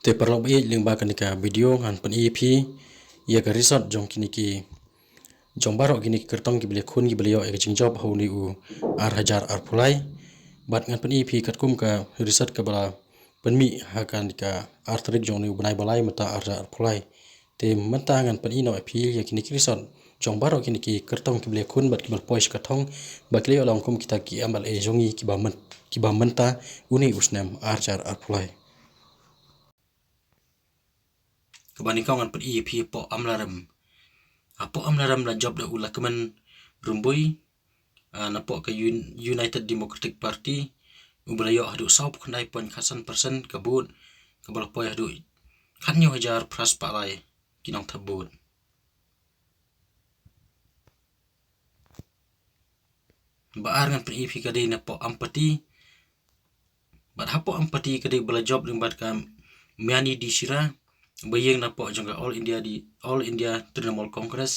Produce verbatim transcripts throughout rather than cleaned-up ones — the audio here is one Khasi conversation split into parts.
Te paralok ba ïeit, lyngba kane ka video ngan pyni ïa phi ïa ka result jong kine ki, jong baroh kine ki kyrtong kiba la ïakhun kiba la ïoh ïa ka jingjop ha une u ar hajar arphew lai. Bad ngan pyni ïa phi katkum ka result kaba la pynmih ha kane ka ar tarik jong une u bnai ba lai mynta ar hajar arphew lai. Te mynta ngan pyni noh ïa phi ïa kine ki result jong baroh kine ki kyrtong kiba la ïakhun bad kiba la poi sha ka thong ba ki la ïoh long kum kita ki M L A jong ngi kiba myn-, kiba mynta une u snem ar hajar arphew lai. Kaba nyngkong ngan pyni ïa phi hapoh Amlarem. Hapoh Amlarem la jop da u Lahkmen Rymbui, ah, napoh ka Un-, United Democratic Party, uba la ïoh haduh sawphew khyndai point khatsan percent ka vote, kaba la poi haduh khathynñiew hajar phra spah lai ki nongthep vote. Ba ar ngan pyni ïa phi ka dei napoh Ampati. Bad hapoh Ampati ka dei ba la jop lyngba ka Miani D Shira, ba ïeng napoh jong ka All India di, All India Trinamool Congress,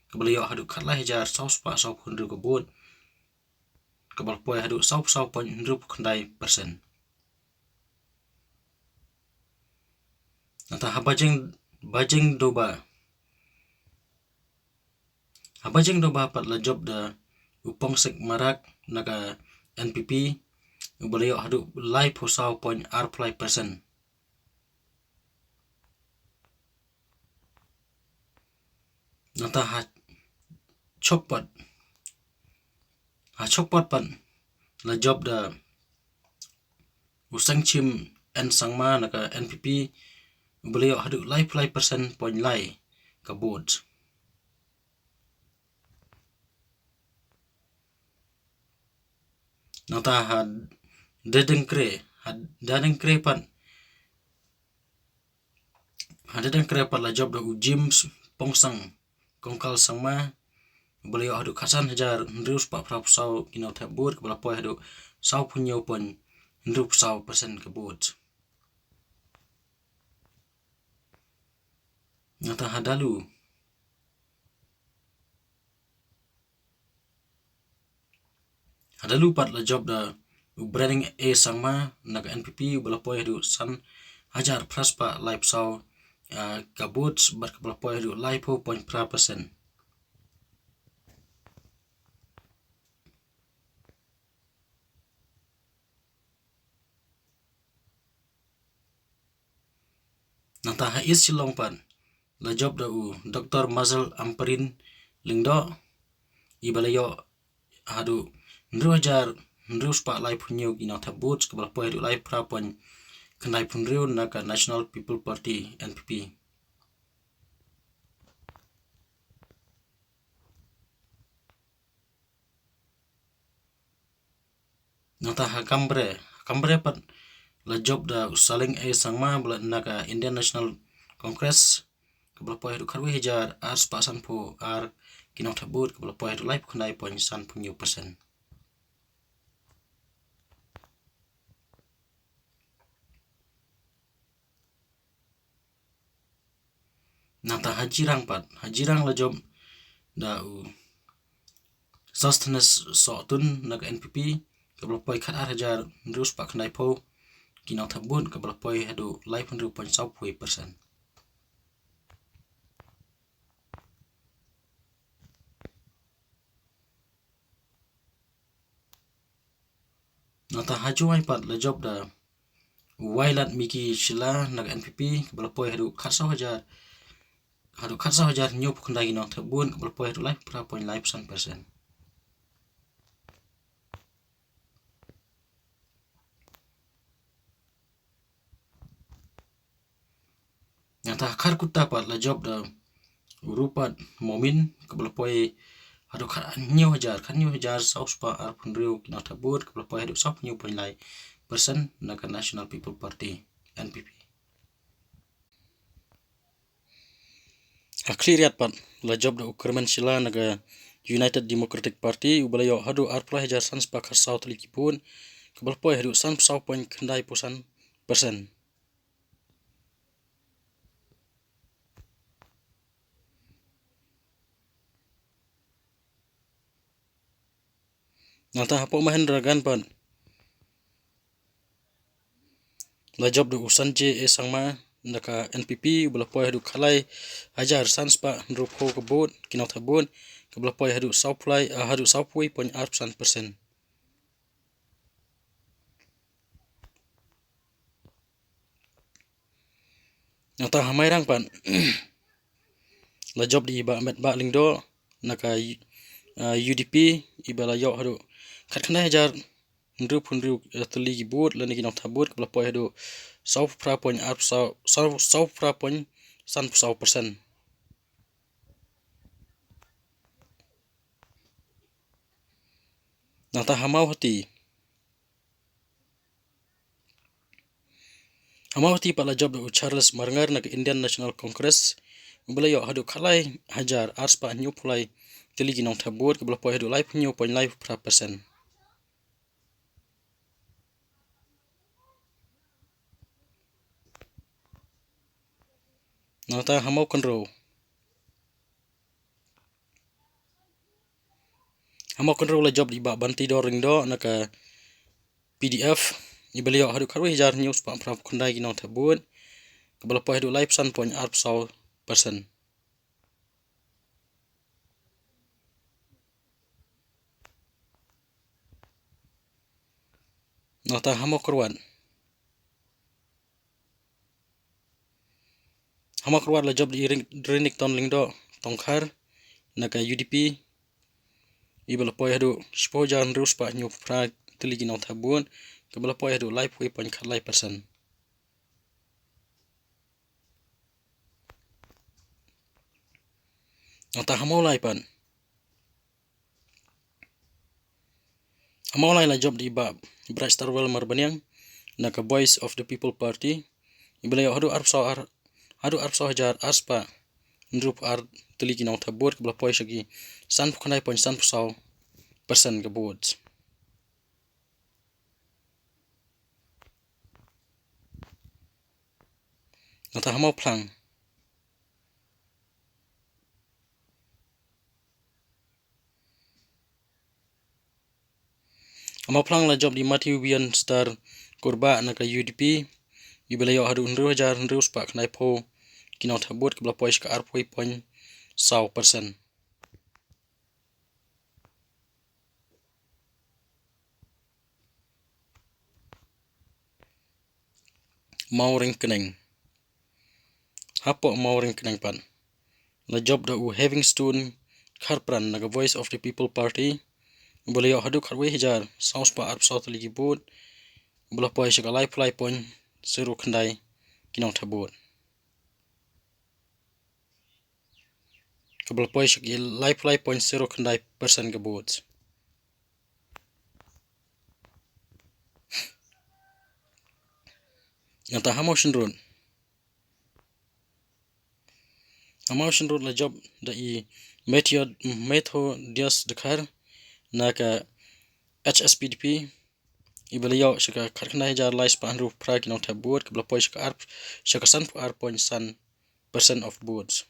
kaba la ïoh haduh khatlai hajar saw spah sawphew hynriew ka vote, kaba la poi haduh sawphew saw point hynriewphew khyndai percent. Nangta ha Bajeng, Bajengdoba. Ha Bajengdoba pat la jop da u Pongsek Marak na ka N P P, uba la ïoh haduh laiphew saw point arphew lai percent. Nangta ha Chopot, ha Chopot pat la jop da u Sangchim N Sangma na ka N P P, uba la ïoh haduh laiphew lai percent point lai ka vote. Nangta ha Dadengkre, ha Dadengkre pat, ha Dadengkre pat la jop da u James Pongsang Kongkal Sangma, uba la ïoh haduh khatsan hajar hynriew spah phraphew saw ki nongthep vote, kaba la poi haduh sawphew hynñiew point hynriewphew saw percent ka vote. Nangta ha Dalu, ha Dalu pat la jop da u Brenning A Sangma na ka N P P, uba la poi haduh san hajar phra spah laiphew saw, ah, ka vote, bad kaba la poi haduh laiphew point phra percent. Nangta ha East Shillong pat la jop da u Doktor Marcel Ampareen Lyngdoh, iba la ïoh haduh hynriew hajar hynriew spah laiphew hynñiew ki nongthep vote, kaba la poi haduh laiphew phra point khyndai phew hynriew na ka National People Party, N P P. Nangta ha Kambre, ha Kambre pat la jop da u Saleng A Sangma, ba la na ka Indian National Congress, kaba la poi haduh khatwei hajar ar spah sanphew ar ki nongthep vote, kaba la poi haduh laiphew khyndai point sanphew hynñiew percent. Nangta ha Jirang pat, ha Jirang la jop da u Sosthenes Sohtun na ka N P P, kaba la poi khatar hajar hynriew spah khyndaiphew ki nongthep vote, kaba la poi haduh laiphew hynriew point sawphew percent. Nangta ha Jowai pat la jop da u Wailadmiki Shylla na ka N P P, kaba la poi haduh khatsaw hajar, haduh khatsaw hajar hynñiewphew khyndai ki nongthep vote, kaba la poi haduh laiphew phra point laiphew san percent. Nangta ha Kharkutta pat la jop da u Rupat Momin, kaba la poi haduh khathynñiew hajar, khathynñiew hajar saw spah arphew hynriew ki nongthep vote, kaba la poi haduh sawphew hynñiew point lai percent na ka National People Party, N P P. Ha Khliehriat pat la jop da u Kyrmen Shylla na ka United Democratic Party, uba la ïoh haduh arphew lai hajar san spah khatsaw tylli ki vote, kaba la poi haduh sanphew saw point khyndaiphew san percent. Nangta hapoh Mahendraganj pat la jop da u Sanjay A Sangma na ka N P P, uba la poi haduh khatlai hajar san spah hynriewphew ka vote, ki nongthep vote, kaba la poi haduh sawphew lai, ah, haduh sawphew wei point arphew san percent. Nangta ha Mairang pat la jop da i Bah Metbah Lyngdoh na ka, ah, U D P, iba la ïoh haduh khatkhyndai hajar hynriewphew hynriew, eh, tylli ki vote, lane ki nongthep vote, kaba la poi haduh sawphew phra point arphew saw, saw, sawphew phra point sanphew saw percent. Nangta ha Mawhati. Ha Mawhati pat la jop da u Charles Marngar na ka Indian National Congress, uba la ïoh haduh khatlai hajar ar spah hynñiewphew lai tylli ki nongthep vote, kaba la poi haduh laiphew hynñiew point laiphew phra percent. Nangta ha Mawkynrew. Ha Mawkynrew la jop da i Bah Bantidor Lyngdoh na ka P D F, iba la ïoh haduh khatwei hajar hynñiew spah phra phew khyndai ki nongthep vote, kaba la poi haduh laiphew san point arphew saw percent. Nangta ha Mawkyrwat. Ha Mawkyrwat la jop da i Ring-, Rington Lyngdoh Tongkhar na ka U D P, iba la poi haduh shiphew hajar hynriew spah hynñiewphew phra tylli ki nongthep vote, kaba la poi haduh laiphew wei point khatlai percent. Nangta ha Mawlai pat. Ha Mawlai la jop da i Bah Bright Starwell Marbaniang na ka Voice of the People Party, iba la ïoh haduh arphew saw ar, haduh arphew saw hajar ar spah hynriewphew ar tylli ki nongthep vote, kaba la poi sha ki sanphew khyndai point sanphew saw percent ka vote. Nangta ha Mawphlang. Ha Mawphlang la jop da i Matthew Bian Star Kurbah na ka U D P, iba la ïoh haduh hynriew hajar hynriew spah khyndaiphew ki nongthep vote, kaba la poi sha ka arphew point saw percent. Mawryngkneng. Hapoh Mawryngkneng pat la jop da u Havingstone Kharpran na ka Voice of the People Party, uba la ïoh haduh khatwei hajar saw spah arphew saw tylli ki vote, uba la poi sha ka laiphew lai point zero khyndai ki nongthep vote. Kaba la poi sha ki laiphew lai point zero khyndai percent ka vote. Nangta ha Mawshynrut. Ha Mawshynrut la jop da i Method-, Methodius Dkhar na ka H S P D P, iba la ïoh sha ka khatkhyndai hajar lai spah hynriewphew phra ki nongthep vote, kaba la poi sha ka ar, sha ka sanphew ar point san percent of votes.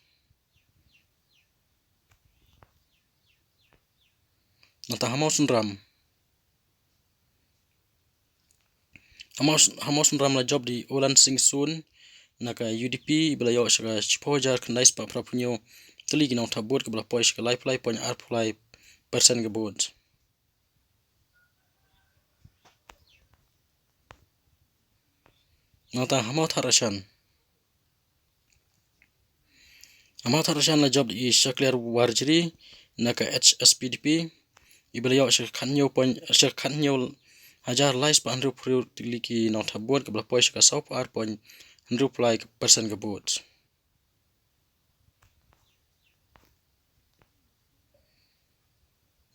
Nangta ha Mawsynram. Ha Maws-, ha Mawsynram la jop da i Olan Singh Sun na ka U D P, iba la ïoh sha ka shiphew hajar khyndai spah phraphew hynñiew tylli ki nongthep vote, kaba la poi sha ka laiphew lai point arphew lai percent ka vote. Nangta ha Mawthadraishan. Ha Mawthadraishan la jop da i Shakliar Warjri na ka H S P D P, iba la ïoh sha ka khathynñiew point, sha ka khathynñiew hajar lai spah hynriewphew hynriew tylli ki nongthep vote, kaba la poi sha ka sawphew ar point hynriewphew lai percent ka vote.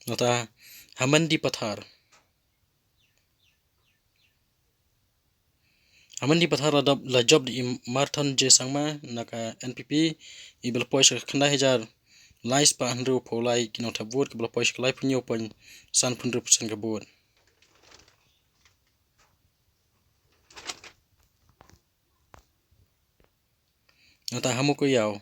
Nangta ha Mendipathar. Ha Mendipathar la dop, la jop da i Marthon J Sangma na ka N P P, iba la poi sha ka khyndai hajar lai spah hynriewphew lai ki nongthep vote, kaba la poi sha ka laiphew hynñiew point sanphew hynriew percent ka vote. Nangta ha Mukoiaw.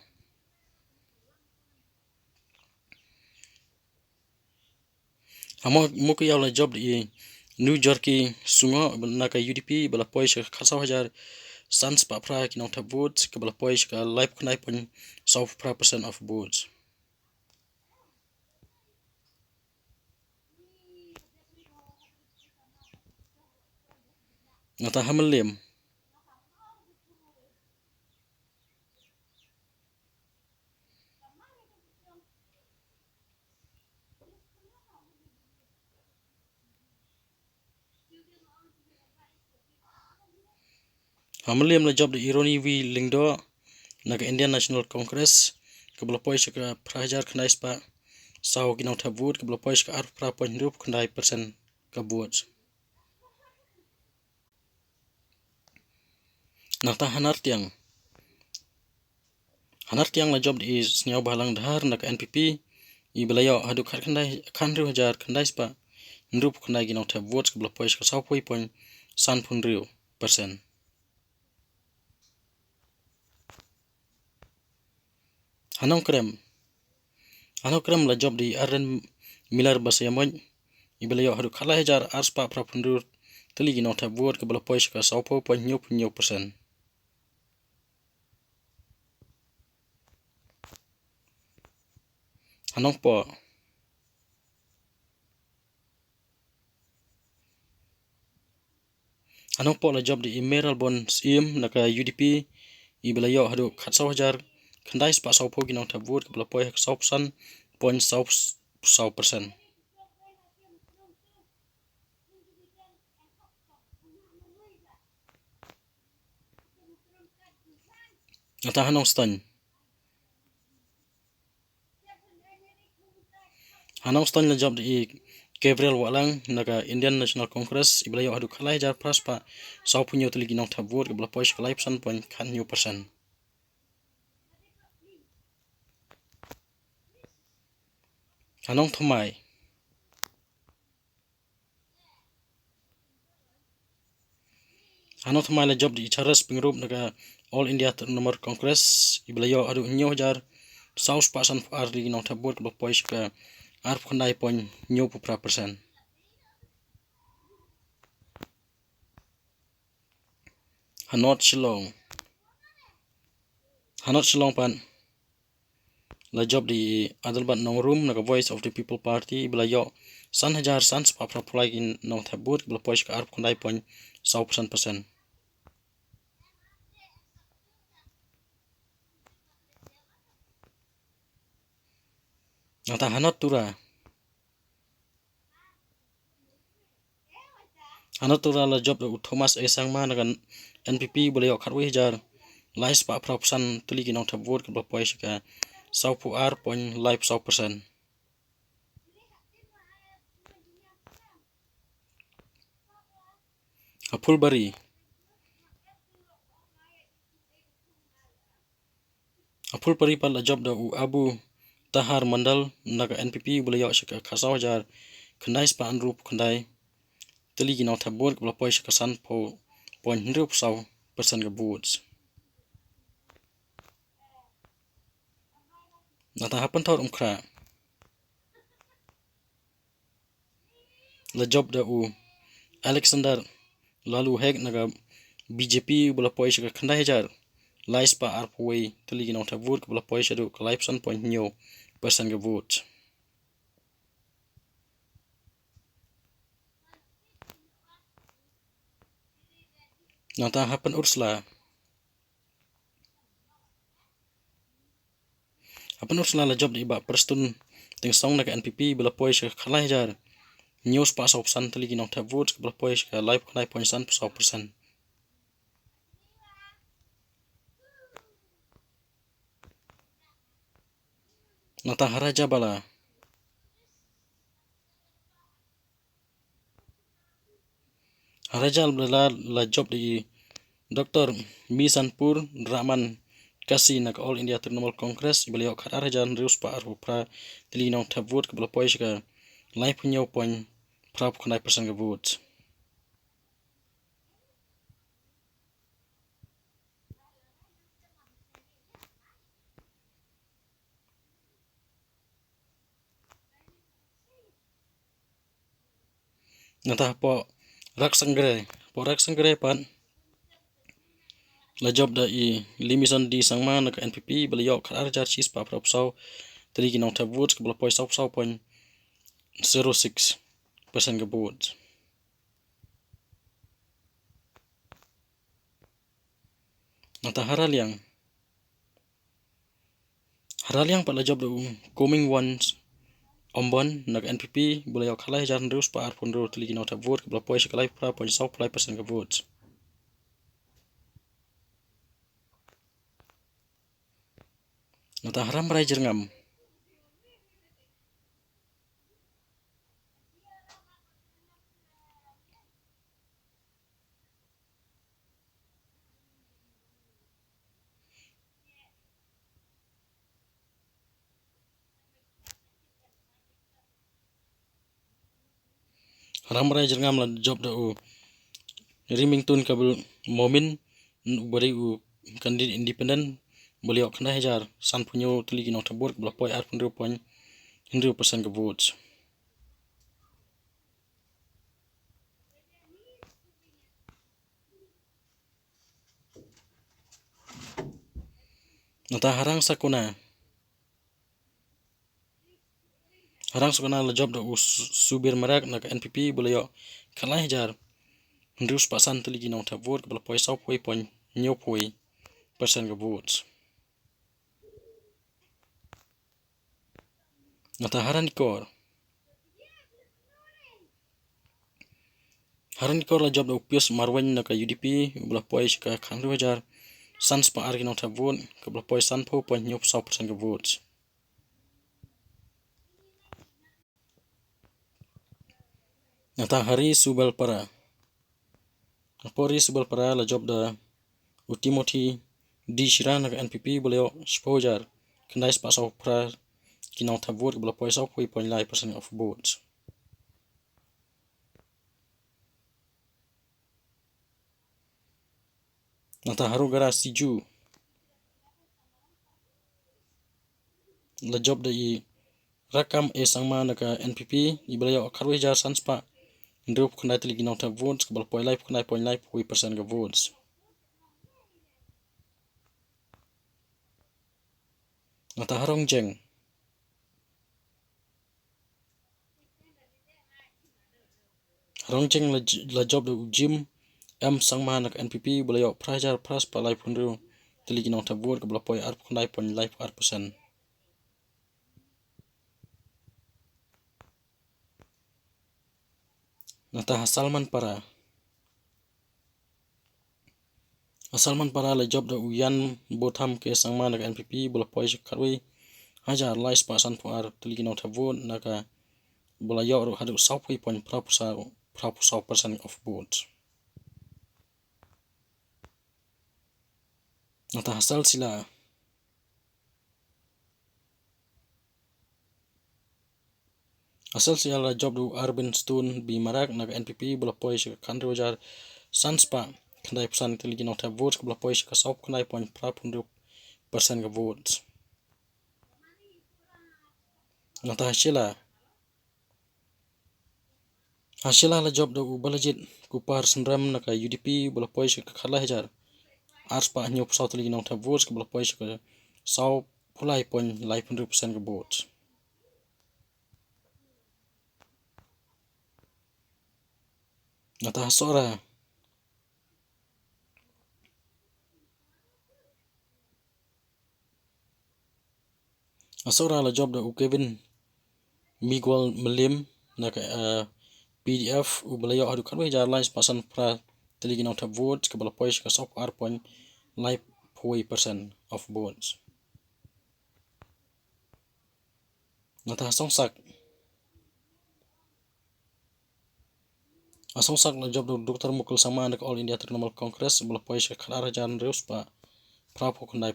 Ha Mu-, Mukoiaw la jop da i Nujorki Sungo na ka U D P ba la poi sha ka khatsaw hajar san spah phra ki nongthep vote, kaba la poi sha ka laiphew khyndai point saw phra percent of votes. Nangta ha Mylliem. Ha Mylliem la jop da i Ronnie V Lyngdoh na ka Indian National Congress, kaba la poi sha ka phra hajar khyndai spah saw ki nongthep vote, kaba la poi sha ka arphew phra point hynriew khyndai percent ka vote. Nangta ha Nartiang. Ha Nartiang la jop da i Sniawbhalang Dhar na ka N P P, iba la ïoh haduh khatkhyndai, khathynriew hajar khyndai spah hynriewphew khyndai ki nongthep vote, kaba la poi sha ka sawphew point sanphew hynriew percent. Ha Nongkrem. Ha Nongkrem la jop da i Ardent Miller Basaiawmoit, iba la ïoh haduh khatlai hajar ar spah phraphew hynriew tylli ki nongthep vote, kaba la poi sha ka sawphew point hynñiewphew hynñiew percent. Ha Nongpoh. Ha Nongpoh la jop da i Mayralborn Syiem na ka U D P, iba la ïoh haduh khatsaw hajar khyndai spah sawphew ki nongthep vote, kaba la poi ha ka sawphew san point saw saw percent. Nangta ha Nongstoiñ. Ha Nongstoiñ la jop da i Gabriel Wahlang na ka Indian National Congress, iba la ïoh haduh khatlai hajar phra spah sawphew hynñiew tylli ki nongthep vote, kaba la poi sha ka laiphew san point khathynñiew percent. Ha Nongthymmai. Ha Nongthymmai la jop da i Charles Pyngrope na ka All India Trinamool Congress, iba la ïoh haduh hynñiew hajar saw spah sanphew ar tylli ki nongthep vote, kaba la poi sha ka arphew khyndai point hynñiewphew phra percent. Ha North Shillong. Ha North Shillong pat la jop da i Adelbert Nongrum na ka Voice of the People Party, iba la ïoh san hajar san spah phraphew lai ki nongthep vote, kaba la poi sha ka arphew khyndai point saw percent percent. Nangta ha North Tura. Ha North Tura la jop da u Thomas A Sangma na ka N P P, ba la ïoh khatwei hajar lai spah phraphew san tylli ki nongthep vote, kaba la poi sha ka sawphew ar point laiphew saw percent. Ha Phulbari. Ha Phulbari pat la jop da u Abu Tahar Mandal na ka N P P, ba la ïoh sha ka khatsaw hajar khyndai spah hynriewphew khyndai tylli ki nongthep vote, kaba la poi sha ka sanphew point hynriewphew saw percent ka vote. Nangta ha Pynthor Umkhrah. La jop da u Alexander Lalu Hek na ka B J P, ba la poi sha ka khyndai hajar lai spah arphew wei tylli ki nongthep vote, kaba la poi sha ka laiphew san point hynñiew percent ka vote. Nangta ha Pynursla. Ha Pynursla la jop da i Bah Prestone Tynsong na ka N P P, ba la poi sha ka khatlai hajar hynñiew spah sawphew san tylli ki nongthep vote, kaba la poi sha ka laiphew khyndai point sanphew saw percent. Nangta ha Rajabala. Ha Rajabala la jop da i Doktor Misanpur Rahman Kasi na ka All India Trinamool Congress, iba la ïoh khatar hajar hynriew spah arphew phra tylli ki nongthep vote, kaba la poi sha ka laiphew hynñiew point phraphew khyndai percent ka vote. Nangta hapoh Rak Sangre, hapoh Rak Sangre pat la jop da i Limison D Sangma na ka N P P ba la ïoh khatar hajar shi spah phra phew saw tylli ki nongthep vote kaba la poi saw phew saw point zero six percent ka vote. Nangta ha Raliang, ha Raliang pat la jop da u Coming Ones Ombon na ka N P P ba la ïoh khatlai hajar hynriew spah arphew hynriew tylli ki nongthep vote kaba la poi sha ka lai phra point saw phew lai percent ka vote. Nangta ha Rambrai Jyrngam, ha Rambrai Jyrngam la jop da u Rimington Kabul Momin, uba dei u candidate independent ba la ïoh khyndai hajar sanphew hynñiew tylli ki nongthep vote kaba la poi arphew hynriew point hynriew percent ka vote. Nangta ha Rangsakona, ha Rangsakona la jop da u Su-, Subir Marak na ka N P P ba la ïoh khatlai hajar hynriew spah san tylli ki nongthep vote kaba la poi saw phew point hynñiew phew percent ka vote. Nangta ha Ranikor, ha Ranikor la jop da u Pius Marwein na ka U D P uba la poi sha ka khathynriew hajar san spah ar ki nongthep vote kaba la poi sanphew point hynñiew phew saw percent ka vote. Nangta ha Ri Subelpara, ha Ri Subelpara la jop da u Timothy D Shira na ka N P P ba la ïoh shiphew hajar khyndai spah saw phra ki nongthep vote kaba la poi saw phew point lai percent of vote. Nangta ha Rurangei Siju la jop da i Rakam A Sangma na ka N P P, iba la ïoh khatwei hajar san spah hynriewphew khyndai tylli ki nongthep vote kaba la poi laiphew khyndai point laiphew wei percent ka vote. Nangta ha Rongjeng, ha Rongjeng la j-, la jop da u Jim M Sangma na ka N P P ba la ïoh phra hajar phra spah laiphew hynriew tylli ki nongthep vote kaba la poi arphew khyndai point laiphew ar percent. Nangta ha Salmanpara, ha Salmanpara la jop da u Yan Botham K Sangma na ka N P P ba la poi sha khatwei hajar lai spah sanphew ar tylli ki nongthep vote na ka, ba la ïoh ruh haduh saw phew point phra phew saw, phra phew saw percent of vote. Nangta ha Salsila, ha Salsila la jop da u Arvin Stone B Marak na ka N P P ba la poi sha ka khathynriew hajar san spah khyndaiphew san tylli ki nongthep vote kaba la poi sha ka sawphew khyndai point phra phew hynriew percent ka vote. Nangta ha Shella, ha Shella la jop da u Balajied Kupar Synrem na ka U D P ba la poi sha ka khatlai hajar ar spah hynñiewphew saw tylli ki nongthep vote kaba la poi sha ka sawphew lai point laiphew hynriew percent ka vote. Nangta ha Sohra, ha Sohra la jop da u Kevin Miguel Mylliam na ka, eh, P D F uba la ïoh haduh khatwei hajar lai spah sanphew phra tylli ki nongthep vote kaba la poi sha ka sawphew ar point laiphew wei percent of votes. Nangta ha Songsak, ha Songsak la jop da u Doktor Mukul Sangma na ka All India Trinamool Congress ba la poi sha ka khatar hajar hynriew spah phraphew khyndai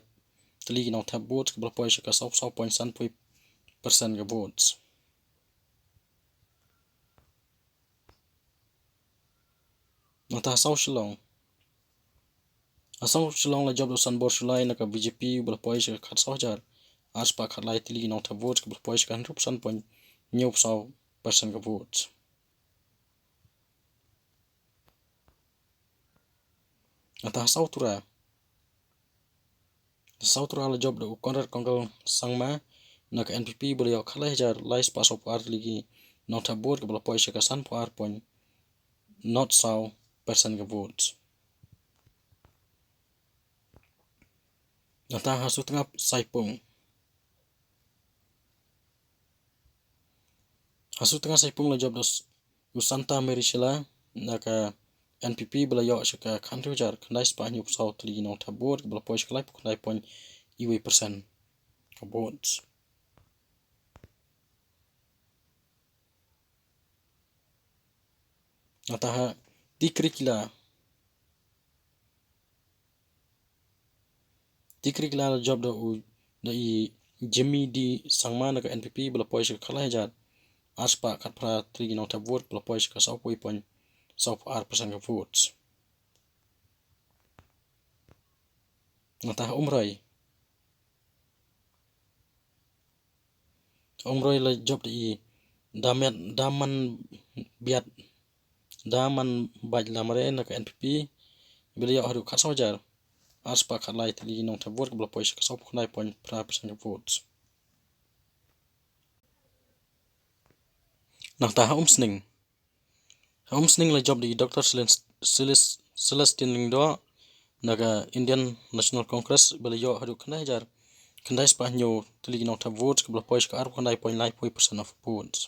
tylli ki nongthep vote kaba la poi sha ka sawphew saw point sanphew percent ka vote. Nangta ha South Shillong, ha South Shillong la jop da u Sanbor Shullai na ka B J P ba la poi sha ka khatsaw hajar ar spah khatlai tylli ki nongthep vote kaba la poi sha ka hynriewphew san point hynñiewphew saw percent ka vote. Nangta ha South Tura, ha South Tura la jop da u Conrad Kongkal Sangma na ka N P P ba la ïoh khatlai hajar lai spah saw phew ar tylli ki nongthep vote kaba la poi sha ka san phew ar point not saw percent ka vote. Nangta ha Sutnga Saipung, ha Sutnga Saipung la jop da s-, u Santa Mary Shylla na ka N P P ba la ïoh sha ka khathynriew hajar khyndai spah hynñiew phew saw tylli ki nongthep vote kaba la poi sha ka lai phew khyndai point wei percent ka vote. Nangta ha Tikrikilla, Tikrikilla la jop da u, da i Jimmy D Sangma na ka N P P ba la poi sha ka khatlai hajar ar spah khatphra tylli ki nongthep vote ba la poi sha ka saw phew wei point saw phew ar percent ka vote. Nangta ha Umroi, Umroi la jop da i Damet Daman Biat, Daman Bait Lamare na ka N P P ba la ïoh haduh khatsaw hajar ar spah khatlai tylli ki nongthep vote kaba la poi sha ka saw phew khyndai point phra percent ka vote. Nangta ha Umsning, ha Umsning la jop da i Doctor Celest-, Celest-, Celestine Lyngdoh na ka Indian National Congress ba la ïoh haduh khyndai hajar khyndai spah hynñiew tylli ki nongthep vote kaba la poi sha ka arphew khyndai point lai phew percent of votes.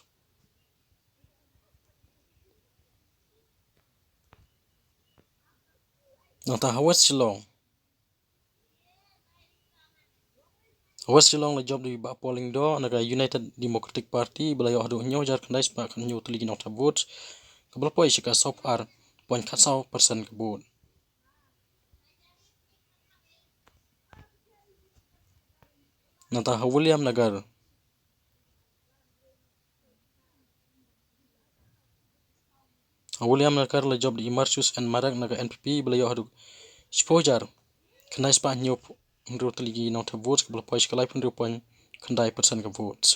Nangta ha West Shillong, ha West Shillong la jop da i Bah Paul Lyngdoh na ka United Democratic Party ba la ïoh haduh hynñiew hajar khyndai spah khathynñiew tylli ki nongthep vote kaba la poi sha ka saw phew ar point khatsaw percent ka vote. Nangta ha Williamnagar, ha Williamnagar la jop da i Marcius N Marak na ka N P P ba la ïoh haduh shiphew hajar khyndai spah hynñiew hynriew tylli ki nongthep vote kaba la poi sha ka laiphew hynriew point khyndai percent ka vote.